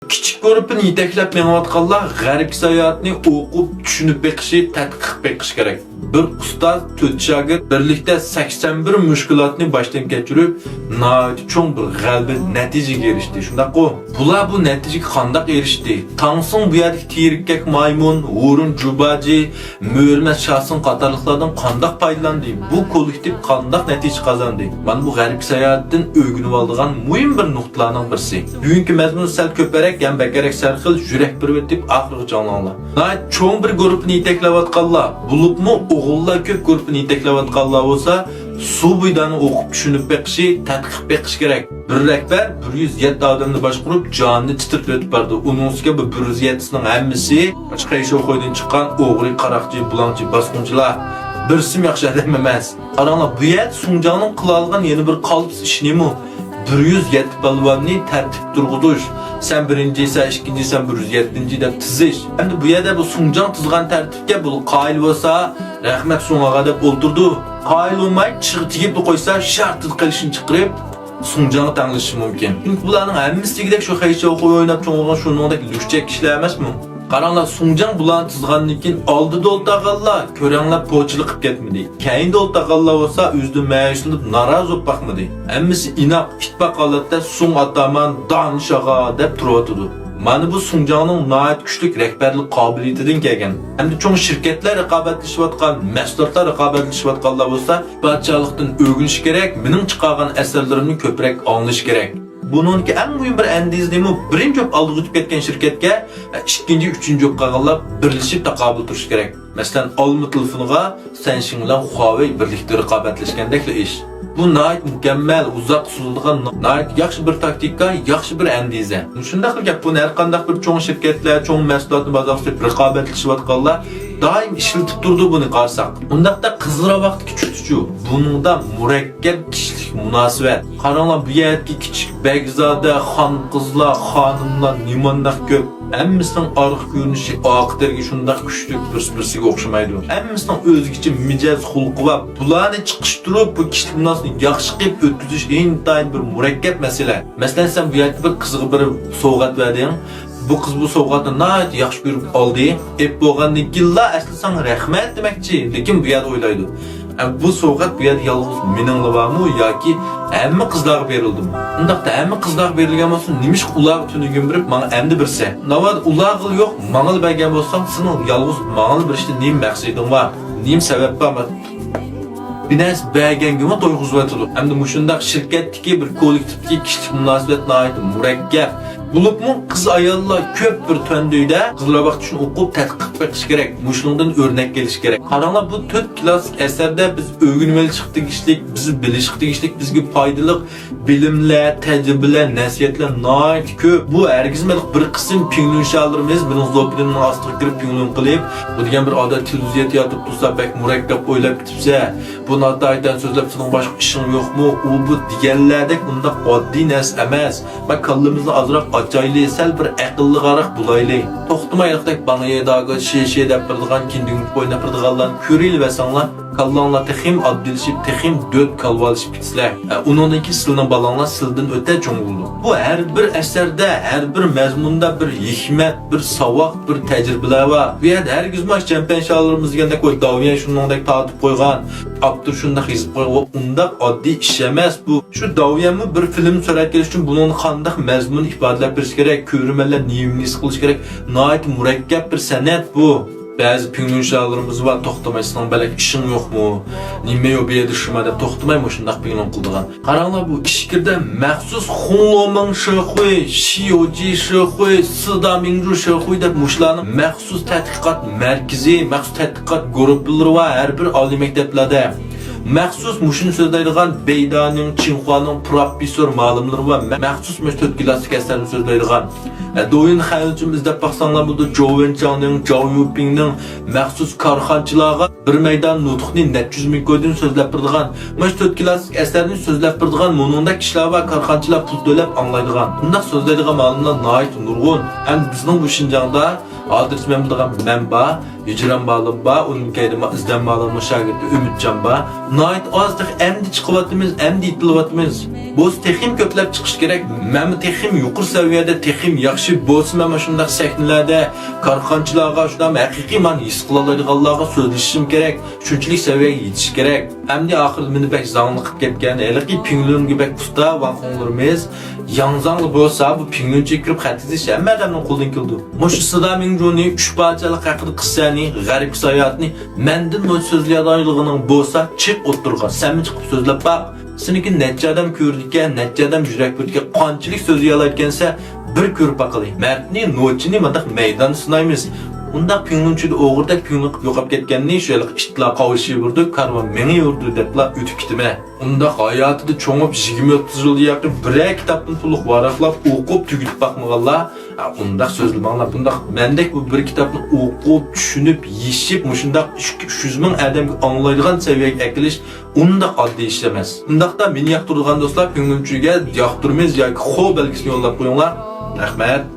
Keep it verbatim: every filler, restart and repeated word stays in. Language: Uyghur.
كىچىك گۇرۇپپىنى يېتەكلەپ مېڭىۋاتقانلار غەربكە ساياھەتنى ئوقۇپ، چۈشىنىپ بېقىشى، تەتقىق قىلىپ بېقىشى كېرەك. بىر ئۇستاز، تۆت شاگىرت بىرلىكتە سەكسەن بىر مۈشكۈلاتنى باشتىن كەچۈرۈپ، ناھايىتى چوڭ بىر غەلىبە، نەتىجىگە ئېرىشتى. شۇنداققۇ؟ بۇلار بۇ نەتىجىگە قانداق ئېرىشتى؟ تاڭسىڭ بۇ يەردىكى تېرىككەك مايمۇن، ھۇرۇن جۇباجى، مۆرىمەت شاسىڭ قاتارلىقلاردىن قانداق پايدىلاندى؟ بۇ كوللېكتىپ قانداق نەتىجە قازاندى؟ مانا بۇ غەربكە ساياھەتتىن ئۆگىنىۋالىدىغان مۇھىم بىر نۇقتىلارنىڭ بىرسى. بۈگۈنكى مەزمۇن سەل كۆپرەك ھەم بەكرەك سەرخىل، يۈرەك بېرىۋېتىپ ئاخىرغىچە ئاڭلاڭلار. ناھايىتى چوڭ بىر گۇرۇپپىنى يېتەكلەۋاتقانلار، بولۇپمۇ ئوغۇللار كۆپ گۇرۇپپىنى يېتەكلەۋاتقانلار بولسا، سۇ بۇيدانى ئوقۇپ چۈشىنىپ بېقىشى، تەتقىق بېقىشى كېرەك. بىر رەھبەر بىر يۈز يەتتە ئادەمنى باشقۇرۇپ، جانىنى تىترىتىۋېتىپ بارىدۇ. ئۇنىڭ ئۈستىگە بۇ بىر يۈز يەتتىسىنىڭ ھەممىسى خەيشوخۇيدىن چىققان ئوغرى، قاراقچى، بۇلاڭچى، باسقۇنچىلار. بىرسىمۇ ياخشى ئادەم ئەمەس. قاراڭلار، بۇ يەردە سۇڭجاڭنىڭ قىلالىغان يەنە بىر قالتىس ئىشى نېمە؟ بىر يۈز يەتتە پالۋاننى تەرتىپكە تۇرغۇزۇش. سەن بىرىنچى، سەن ئىككىنچى، سەن بىر يۈز يەتتىنچى دەپ تىزىش. ئەمدى بۇ يەردە بۇ سۇڭجاڭ تىزغان تەرتىپكە بۇ قايىل بولسا، رەھمەت سۇڭاغا دەپ ئولتۇرىدۇ. قايىل بولماي چىغ تېگىپلا قويسا، شارتىدە قېلىشنى چىقىرىپ، سۇڭجاڭغا تەڭلىشىشى مۇمكىن. چۈنكى بۇلارنىڭ ھەممىسى دېگۈدەك شۇ خەيشوخۇي ئويناپ چوڭ بولغان شۇنىڭدەك لۈكچەك كىشىلەر ئەمەسمۇ؟ قاراڭلار، سۇڭجاڭ بۇلارنى تىزغاندىن كېيىن ئالدىدا ئولتۇرغانلار كۆرەڭلەپ پوچىلىق قىلىپ كەتمىدى. كەينىدە ئولتۇرغانلار بولسا ئۆزىدىن مەيۈسلىنىپ نارازى بولۇپ باقمىدى. ھەممىسى ئىناق، ئىتتىپاق ھالەتتە سۇڭ ئاتامان، دان شاغا دەپ تۇرۇۋاتىدۇ. مانا بۇ سۇڭجاڭنىڭ ناھايىتى كۈچلۈك رەھبەرلىك قابىلىيىتىدىن كەلگەن. ئەمدى چوڭ شىركەتلەر رىقابەتلىشىۋاتقان، مەھسۇلاتلار رىقابەتلىشىۋاتقانلار بولسا، پادىشاھلىقتىن ئۆگىنىشى كېرەك، مېنىڭ چىقارغان ئەسەرلىرىمنى كۆپرەك ئاڭلىشى كېرەك. بۇنىڭدىكى ئەڭ مۇھىم بىر ئەندىزە نېمە؟ بىرىنچى بولۇپ ئالدىغا ئۆتۈپ كەتكەن شىركەتكە ئىككىنچى، ئۈچىنچى بولۇپ قالغانلار بىرلىشىپ تاقابىل تۇرۇشى كېرەك. مەسىلەن، ئالما تېلېفونىغا سەنشىڭ بىلەن خۇاۋېي بىرلىكتە رىقابەتلەشكەندەكلا ئىش. بۇ ناھايىتى مۇكەممەل، ئۇزاققا سوزۇلىدىغان، ناھايىتى ياخشى بىر تاكتىكا، ياخشى بىر ئەندىزە. مۇشۇنداقلا گەپ، بۇنى ھەر قانداق بىر چوڭ شىركەتلەر، چوڭ مەھسۇلاتنى بازارغا سېلىپ رىقابەتلىشىۋاتقانلار دائىم ئىشلىتىپ تۇرىدۇ بۇنى قارىساق. ئۇنداقتا قىزىل راۋاقتىكى چۈشتىچۇ؟ بۇنىڭدا مۇرەككەپ كىشىلىك مۇناسىۋەت. قاراڭلار، بۇ يەردىكى كىچىك بەگزادە، خان قىزلار، خانىملار نېمانداق كۆپ. ھەممىسىنىڭ ئارقا كۆرۈنۈشى، ئارقا تىرىكى شۇنداق كۈچلۈك، بىرسى بىرسىگە ئوخشىمايدۇ. ھەممىسىنىڭ ئۆزگىچە مىجەز خۇلقى بار. بۇلارنى چىقىشتۇرۇپ، بۇ كىشىلىك مۇناسىۋەتنى ياخشى قىلىپ ئۆتكۈزۈش ئىنتايىن بىر مۇرەككەپ مەسىلە. مەسىلەن، سەن بۇ يەردە بىر قىزغا بىر سوۋغات بەردىڭ. بۇ قىز بۇ سوۋغاتنى ناھايىتى ياخشى كۆرۈپ ئالدى. ئېلىپ بولغاندىن كېيىنلا ئەسلى ساڭا رەھمەت دېمەكچى، لېكىن بۇ يەردە ئويلايدۇ، ئە، بۇ سوۋغات بۇ يەردە يالغۇز مېنىڭلا بارمۇ ياكى ھەممە قىزلارغا بېرىلدىمۇ؟ ئۇنداقتا ھەممە قىزلارغا بېرىلگەن بولسا، نېمىشقا ئۇلارغا تۈنۈگۈن بېرىپ، ماڭا ئەمدى بېرىسەن؟ ناۋادا ئۇلارغىلا يوق، ماڭىلا بەرگەن بولساڭ، سېنىڭ يالغۇز ماڭىلا بېرىشتىن نېمە مەقسىتىڭ بار؟ نېمە سەۋەب بار؟ بىر نەرسە بەرگەنگىمۇ تويغۇزۇۋاتىدۇ. ئەمدى مۇشۇنداق شىركەتتىكى بىر كوللېكتىپتىكى كىشىلىك مۇناسىۋەت ناھايىتى مۇرەككەپ. بولۇپمۇ قىز-ئاياللار كۆپ بىر تۆندە ئۆيدە قىزلار ۋاقتى شۇنى ئوقۇپ تەتقىق بېقىش كېرەك، مۇشۇنىڭدىن ئۆرنەك ئېلىش كېرەك. قاراڭلار، بۇ تۆت كلاسسىك ئەسەردە بىز ئۆگىنىۋېلىشقا تېگىشلىك، بىز بىلىشقا تېگىشلىك، بىزگە پايدىلىق بىلىملەر، تەجرىبىلەر، نەسىھەتلەر ناھايىتى كۆپ. بۇ ھەرگىزمۇ بىر قىسىم پىڭلۈن شالىرىمىز بۇنىڭ زوپىنىنىڭ ئاستىغا كىرىپ پىڭلۈن قىلىپ، بۇ دېگەن بىر ئادەت تېلېۋىزىيەدە ياتىپ تۇرسا بەك مۇرەككەپ ئويلاپ كېتىپسەن. بۇ ناتايىتەن سۆزلەپ سېنىڭ باشقا ئىشىڭ يوقمۇ؟ ئۇ بۇ دېگەنلەردەك ئۇنداق ئاددىي نەرسە ئەمەس. ما كاللىمىزنى ئازراق ئاچايلى، سەل بىر ئەقىللىقراق بولايلى. توختىماي ھېلىقىدەك باڭيېداگا شې شې دەپ بېرىدىغان، كىندىڭ ئويناپ بېرىدىغانلارنى كۆرۈۋەرسەڭلار، كاللاڭلار تېخىمۇ ئاددىيلىشىپ، تېخىمۇ دۆت كالۋالىشىپ كېتىسىلەر. ئە، ئۇنىڭدىن كېيىن سىلىنىڭ بالاڭلار سىلىدىن ئۆتە چوڭ بولىدۇ. بۇ ھەر بىر ئەسەردە، ھەر بىر مەزمۇندا بىر ھېكمەت، بىر ساۋاق، بىر تەجرىبىلەر بار. بۇ يەردە ھەرگىزمۇ ئاشۇ چەمپەن شالىرىمىز دېگەندەك، ۋاي داۋيەن شۇنىڭدەك تارتىپ قويغان، ئاپتور شۇنداق يېزىپ قويغان، ئۇنداق ئاددىي ئىش ئەمەس بۇ. شۇ داۋيەنمۇ بىر فىلىم سۈرەتكە ئېلىش ئۈچۈن بۇنىڭدا قانداق مەزمۇن ئىپادىلەپ بېرىش كېرەك، كۆرۈرمەنلەر نېمىنى ھېس قىلىشى كېرەك، ناھايىتى مۇرەككەپ بىر سەنئەت بۇ. بەزى پىڭلۈن شالىرىمىز بار، توختىماي، سېنىڭ بەلەك ئىشىڭ يوقمۇ؟ نېمە يو بۇ يەردە شۇما دەپ توختىماي مۇشۇنداق پىڭلۈن قىلىدىغان. قاراڭلار، بۇ ئىچكىرىدە مەخسۇس خۇڭلومىڭ شېخۇي، شىيوجى شېخۇي، سىدا مىڭجۇ شېخۇي دەپ مۇشۇلارنىڭ مەخسۇس تەتقىقات مەركىزى، مەخسۇس تەتقىقات گۇرۇپپىلىرى بار ھەر بىر ئالىي مەكتەپلەردە. مەخسۇس مۇشۇنى سۆزلەيدىغان بېيدانىڭ، چىڭخۇانىڭ پروفېسسور مالىملىرى بار. مە-، مەخسۇس مۇشۇ تۆت كلاسسىك ئەسەرنى سۆزلەيدىغان. ئە، دوۋيىن خەنچىم ئىزدەپ باقساڭلار بولىدۇ. جوۋ ۋېنچاڭنىڭ، جاۋ يۇپىڭنىڭ مەخسۇس كارخانىچىلارغا بىر مەيدان نۇتۇقنى نەچچە يۈز مىڭ كويدىن سۆزلەپ بېرىدىغان. مۇشۇ تۆت كلاسسىك ئەسەرنى سۆزلەپ بېرىدىغان مۇنۇڭدەك كىشىلەر بار، كارخانىچىلار پۇل تۆلەپ ئاڭلايدىغان. بۇنداق سۆزلەيدىغان مالىملار ناھايىتى نۇرغۇن. ئەمدى بىزنىڭ بۇ شىنجاڭدا ھازىرچە مەن بىلىدىغان مەن بار. ھىجران بالام بار، ئۇنىڭ كەينىدە ئىزدەن بالامنىڭ شاگىرتى ئۈمىدجان بار. ناھايىتى ئاز، تېخى ئەمدى چىقىۋاتىمىز، ئەمدى يېتىلىۋاتىمىز. بولسا تېخىمۇ كۆپلەپ چىقىش كېرەك. مەنمۇ تېخىمۇ يۇقىرى سەۋىيەدە، تېخىمۇ ياخشى بولسا، مەن مانا شۇنداق سەھنىلەردە، كارخانىچىلارغا، شۇنداق ھەقىقىي مانا ھېس قىلالايدىغانلارغا سۆزلىشىشىم كېرەك. شۇنچىلىك سەۋىيەگە يېتىش كېرەك. ئەمدى ئاخىرىدا مېنى بەك زاڭلىقىپ كەتكەن ھېلىقى پىڭلۈنگە بەك ئۇستا ۋاڭخۇڭلىرىمىز. ياڭزاڭلا بولسا، بۇ پىڭلۈنچىگە كىرىپ خەت يېزىش ھەممە ئادەمنىڭ قولىدىن كېلىدۇ. مۇشۇ سىدا مىڭجۇنى ئۈچ پارچىلىق ھەققىدە قىسسەنى، غەربكە ساياھەتنى مەندىن نوچى سۆزلىيەلەيدىغىنىڭ بولسا، چىق ئوتتۇرىغا، سەنمۇ چىقىپ سۆزلەپ باق. سېنىڭكى نەچچە ئادەم كۆرىدىكەن، نەچچە ئادەم يۈرەك بۆلىدىكەن، قانچىلىك سۆزلىيەلەيدىكەنسە، بىر كۆرۈپ باقىلى. مەردنى، نوچىنى مانداق مەيداندا سىنايمىز. ئۇنداق پىڭلۇنچىدا ئوغرىدەك پىڭلىن قىلىپ يوقاپ كەتكەننى شۇ ھېلىقى ئىتلار قاۋىشىۋېرىدۇ، كارۋان مېڭىۋېرىدۇ دەپلا ئۆتۈپ كېتىمەن. ئۇنداق ھاياتىدا چوڭىيىپ يىگىرمە ئوتتۇز يىلدىن يېقىن بىرەر كىتابنى تولۇق ۋاراقلاپ ئوقۇپ تۈگىتىپ باقمىغانلار، ھە، ئۇنداق سۆزلىمەڭلار. بۇنداق مەندەك بۇ بىر كىتابنى ئوقۇپ، چۈشىنىپ، يېشىپ، مۇشۇنداق ئىككى يۈز مىڭ ئادەمگە ئاڭلايدىغان سەۋىيەگە ئەكېلىش ئۇنداق ئاددىي ئىش ئەمەس. ئۇنداقتا مېنى ياقتۇرىدىغان دوستلار، پىڭلۇنچىگە ياقتۇرىمىز ياكى خو بەلگىسىنى يوللاپ قويۇڭلار. رەھمەت.